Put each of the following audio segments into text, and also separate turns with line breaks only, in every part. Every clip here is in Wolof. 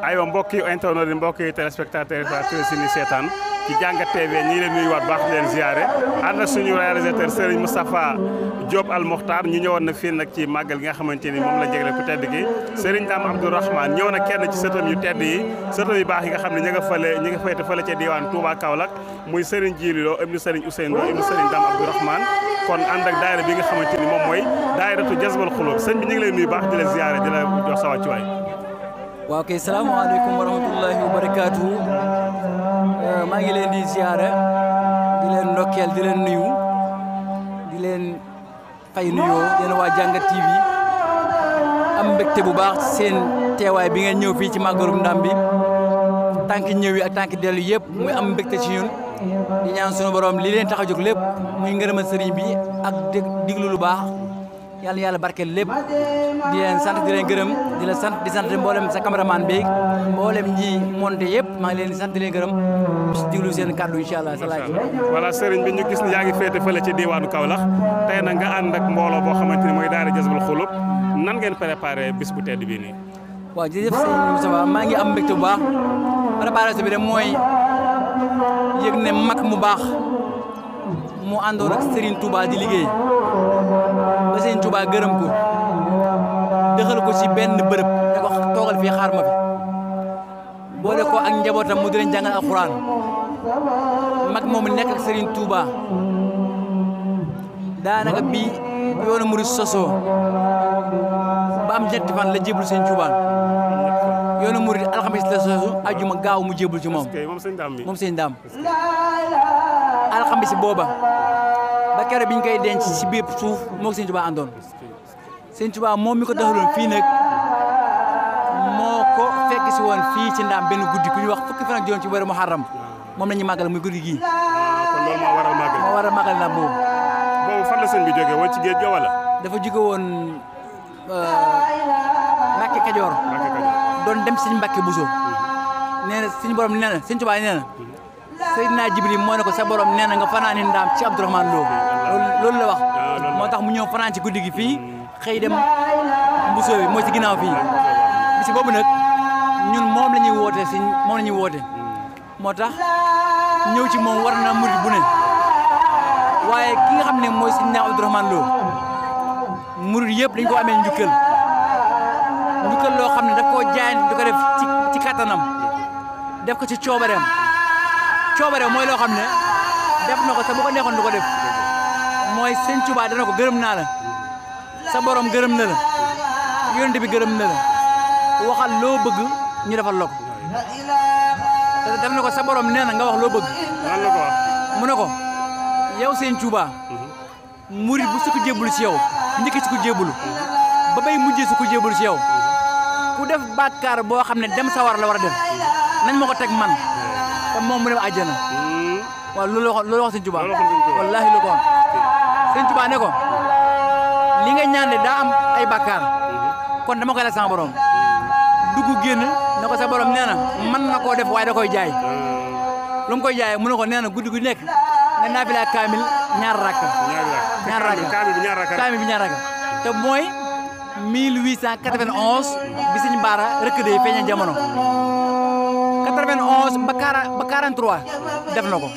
aywa mbokki internet yi mbokki téléspectateurs yi ni seetaan ci Jàngat TV ñi ngi leen nuyuwaat baax di leen ziare ànd ak suñu réalisateur Serigne Moustapha Diop Al Mokhtar ñu ñëwoon nag fii nag ci màggal gi nga xamante ni moom la jégle ku tedd gi Serigne Dame Abdourahmane ñëw na kenn ci sëtam yu tedd yi sëtam yu baax yi nga xam ne ñi nga féete fële ca diwaan Touba Kaolack muy Serigne Djili Lo ibnu Serigne Ousseynou Lo ibnu Serigne Dame Abdourahmane kon ànd ak daayira bi nga xamante ni moom mooy daayiratu Jazbul Xulub sëñ bi ñu ngi lay nuyu baax di la ziare di la jox sa wàccuwaay.
waaw kay salaamaaleykum wa rahmatullahi wa barakaatu maa ngi leen di ziare di leen ndokkeel di leen nuyu di leen fay nuyoo yéen waa Jàngat TV am mbégte bu baax seen teewaay bi ngeen ñëw fii ci màggalum Ndam bi tànk ñëw yi ak tànk dellu yëpp muy am mbégte ci ñun di ñaan sunu borom li leen tax a jóg lépp muy ngërëmal sëriñ bi ak diglu lu baax yàlla yàlla barkeel lépp di leen sant di leen gërëm di la sant di sant mboolem sa cameraman bi mboolem ñi monté yëpp maa ngi leen di sant di leen gërëm diglu seen kàddu incha allah sa laaj.
voilà sëriñ bi ñu gis ne yaa ngi féete fële ci diwaanu Kaolack tey nag nga ànd ak mbooloo boo xamante ni mooy daara Jazbul Xulub nan ngeen préparé bis bu tedd bii nii.
waaw jërëjëf sëñ Moustapha maa ngi am mbégte bu baax préparation bi de mooy yëg ne mag mu baax mu àndoon ak Serigne Touba di liggéey ba Serigne Touba gërëm ko dëxal ko ci benn bërëb ne ko toogal fii xaar ma fi boole ko ak njabootam mu di leen jàngal alxuraan mag moomu nekk ak Serigne Touba daanaka bi yoonu murid sosoo ba am ñetti fan la jébul Serigne Touba yoonu murid alxamis la sosu ajuma gaaw mu jébul ci moom Serigne Dame alxamis booba ba keroog bi ñu koy denc ci biir suuf moo ko Serigne Touba àndoon Serigne Touba moom mi ko doxaloon fii nag moo ko fekk si woon fii ci Ndam benn guddi ku ñuy wax fukki fan ak juróom ci weeru Muharram moom la ñuy màggal muy guddi gii.
kon loolu moo waral màggal.
moo waral màggal Ndam boobu.
boobu fan la sëñ bi jógee woon ci géej gi wala.
dafa jóge woon Mbacke Kajoor. doon dem Serigne Mbacke Bousso. nee na suñu borom nee na Serigne Touba nee na. Seydina Jibril moo ne ko sa borom nee na nga fanaani Ndam ci Abdourahmane Lo loolu la wax moo tax mu ñëw fanaan ci guddi gi fii xëy dem Bousso bi mooy ci ginnaaw fii bisi boobu nag ñun moom la ñuy woote si moom la ñuy woote moo tax ñëw ci moom war na murid bu ne waaye ki nga xam ne mooy Seydina Abdourahmane Lo murid yëpp dañ ko amee njukkal loo xam ne daf koo jaay di ko def ci kattanam def ko ci coobareem mooy loo xam ne def na ko te bu ko neexoon du ko def mooy Sëñ Tuubaa dana ko gërëm naa la sa borom gërëm na la yonent bi gërëm na la waxal loo bëgg ñu defal la ko te def na ko sa borom nee na nga wax loo bëgg.
lan la ko wax
mu ne ko yow Sëñ Tuubaa murid bu sukk jébbalu ci yow njëkk ci ku jébbalu ba bay mujjee su ko jébbalu ci yow ku def bàkkaar boo xam ne dem sawar la war a def nañ ma ko teg man. te moom mu dem àjjana waaw loolu wax Sëñ Tuubaa wallaahi lu ko wax Sëñ Tuubaa ne ko li nga ñaan de daa am ay bàkkaar kon dama koy la sama borom dugg génn ne ko sa borom nee na mën na koo def waaye da koy jaay lu mu koy jaayee mu ne ko nee na guddi gu nekk ne naafila kaamil ñaar rakka kaamil bi ñaar rakka te mooy 1891 bi Sëñ Baara rëkk de feeña jamono 91 ba 43 def na ko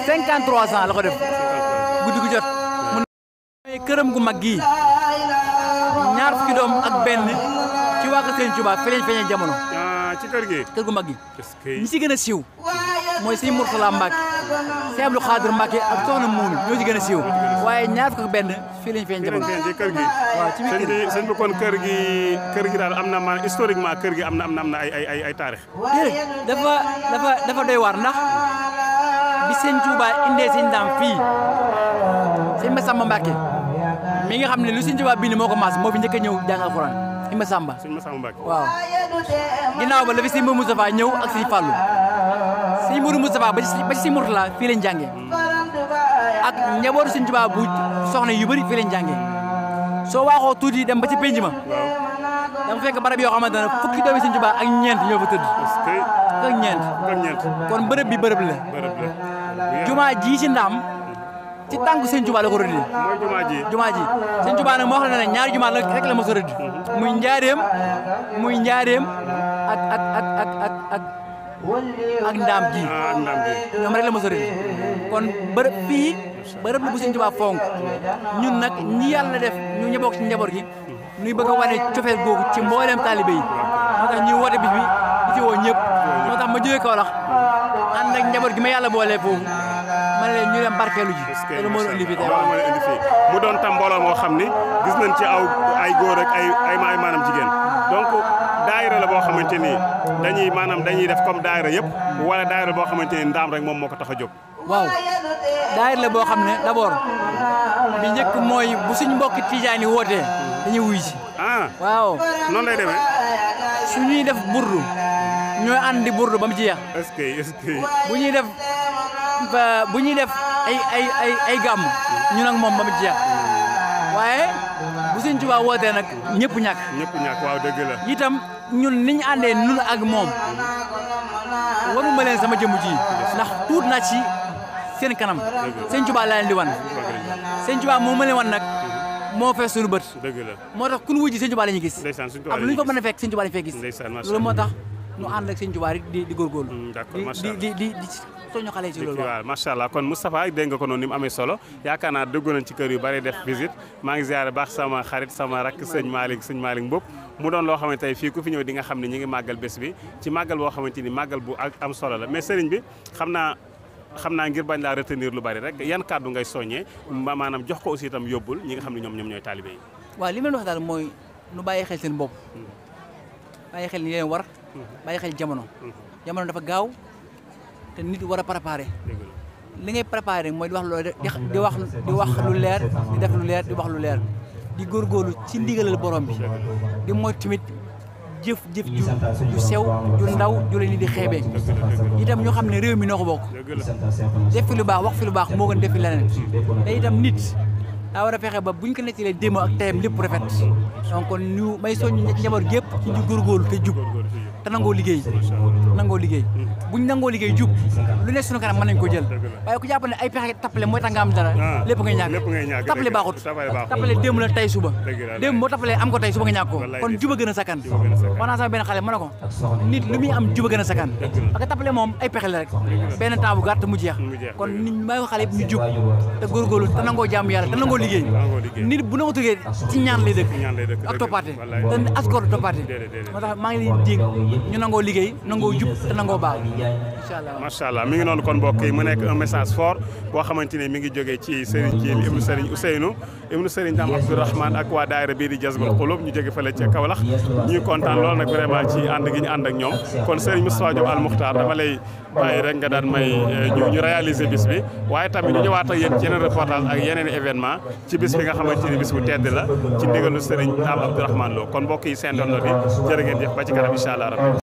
53 ans la ko def guddi gu jot mu ne këram gu mag gii ñaar fukki doom ak benn ci waa kër Sëñ Tuubaa fi lañ feeñee jamono.
ci kër gi
kër gu mag gi ñi si gën a siiw mooy Sëñ Murtala Mbacke Sëñ Abdou Khadir Mbacke ak soxna Muumi ñoo ci gën a siiw waaye ñaar fukki ak benn fii lañ feeñ jamono
ci kër gi
waaw ci biir
sëñ bi kon kër gi daal am na maanaam historiquement kër gi am na ay taarix. dafa doy waar ndax bi Sëñ Tuubaa indee Sëñ Dam fii Sëñ Massamba Mbacke mi nga xam ne lu Sëñ Tuubaa bind moo ko maas moo fi njëkk a ñëw jàng alxuraan Sëñ Massamba waaw ginnaaw ba la fi Sëñ Mourou Moustapha ñëw ak Sëñ Fallou Sëñ Mourou Moustapha ba ci Sëñ Mourtala fii lañ jàngee ak njabootu Sëñ Tuubaa bu soxna yu bëri fii lañ jàngee soo waaxoo tuuti dem ba ci penc ma dama fekk barab yoo xamante ne fukki doomi Sëñ Tuubaa ak ñeent ñoo fa tëdd ak ñeent kon bërëb bi bërëb la jumaa ji ci Ndam ci tànku Sëñ Tuubaa la ko rëddee. mooy
jumaa ji Sëñ Tuubaa nag moo xam ne ñaari jumaa rek la mos a rëdd muy njaareem ak ak ndaam ji ñoom rek la mos a réer kon bërëb fii bërëb la bu Sëñ Tuubaa fonk ñun nag ñi yàlla def ñu ñëbokk ci njaboot gi ñuy bëgg a wane cofeel googu ci mboolem taalibe yi moo tax ñuy woote bis bi di ci woo ñëpp moo tax ma jógee Kaolack ànd ak njaboot gi ma yàlla boole foofu ma ne leen ñu dem barkeelu ji loolu moo indi fii tey
mu doon tam mbooloo moo xam ni gis nañ ci ay góor ak ay maanaam jigéen donc daayira la boo xamante ni dañuy def comme daayira yëpp wala daayira boo xamante ni ndaam rek moom moo ko tax a jóg.
waaw daayira la boo xam ne d'abord bi njëkk mooy bu suñ mbokki tijaan yi wootee dañuy wuy si. waaw
noonu lay demee.
su ñuy def burdu ñooy andi burdu ba mu jeex.
est-ce que
bu ñuy def ay gàmm ñu nag moom ba mu jeex waaye bu Sëñ Tuubaa wootee nag ñëpp ñàkk
waaw dëgg la.
itam ñun ni ñu àndee nun ak moom waruma leen sama jëmm ji ndax tuut naa ci seen kanam Sëñ Tuubaa laa leen di wan Sëñ Tuubaa moo ma leen wan nag moo fees suñu bët moo tax ku ñu wujji Sëñ Tuubaa la ñu gis ak lu ñu fa mën a fekk Sëñ Tuubaa la ñu fekk gis loolu moo tax ñu ànd ak Sëñ Tuubaa rek di góorgóorlu di soñu xale ci loolu
waaw macha allah kon Moustapha dégg nga ko noonu ni mu amee solo yaakaar naa dugg nañ ci kër yu bari def visite maa ngi ziare baax sama xarit sama rakk sëñ Malick Mboup mu doon loo xamante ne fii ku fi ñëw di nga xam ne ñi ngi màggal bés bi ci màggal boo xamante ni màggal bu am solo la mais sëriñ bi xam naa ngir bañ laa retenir lu bari rek yan kàddu ngay soññee maanaam jox ko aussi itam yóbbul ñi nga xam ne ñoom ñooy taalibe yi.
waaw li ma leen wax daal mooy nu bàyyi xel seen bopp bàyyi xel ni leen war bàyyi xel jamono dafa gaaw te nit war a préparé li ngay préparé mooy di wax loolu di wax lu leer di def lu leer di wax lu leer di góorgóorlu ci ndigalal borom bi di mooy tamit jëf ju sew ju ndaw ju leen di xeebee itam ñoo xam ne réew mi noo ko bokk def fi lu baax wax fi lu baax moo gën def fi leneen te itam nit daa war a fexe ba buñ ko nettalee démb ak teyam lépp rafet donc kon ñu may soññ njaboot gépp ci ñu góorgóorlu te jub te nangoo liggéey buñ nangoo liggéey jub lu ne suñu kanam mën nañ ko jël waaye ku jàpp ne ay pexe tappale mooy tax nga am dara lépp ngay ñàkk tappale baaxut tappale démb la tey suba démb boo tappalee am ko tey suba nga ñàkk ko kon juba gën a sakkan wax naa sama benn xale mën na ko nit lu muy am juba gën a sakkan parce que tappale moom ay pexe la rek benn temps bu gàtt mu jeex kon nit may ko xale yëpp ñu jub te góorgóorlu te nangoo jàmm yàlla te nangoo liggéey nit bu nangoo tuggee ci ñaan lay dëkk ak toppaate te asgor toppaate moo tax maa ngi leen di ñu nangoo liggéey nangoo jub te nangoo baax
macha allah mi ngi noonu kon mbokk yi mu nekk un message fort boo xamante ne mi ngi jógee ci Serigne Djily ibnu Serigne Ousseynou ibnu Serigne Dame Abdourahmane ak waa daayira bii di Jazbul Xulub ñu jóge fële ca Kaolack ñuy kontaan lool nag vraiment ci ànd gi ñu ànd ak ñoom kon Serigne Moustapha Diop Al Moukhtar dama lay bàyyi rek nga daan may ñu réaliser bis bi waaye tamit ñu ñëwaat ak yéen ci yeneen reportage ak yeneen événement ci bis bi nga xamante ni bis bu tedd la ci ndigalu Serigne Dame Abdourahmane Lo kon mbokk yi seen doon na di jërë ngeen jëf ba ci kanam incha allah rabbi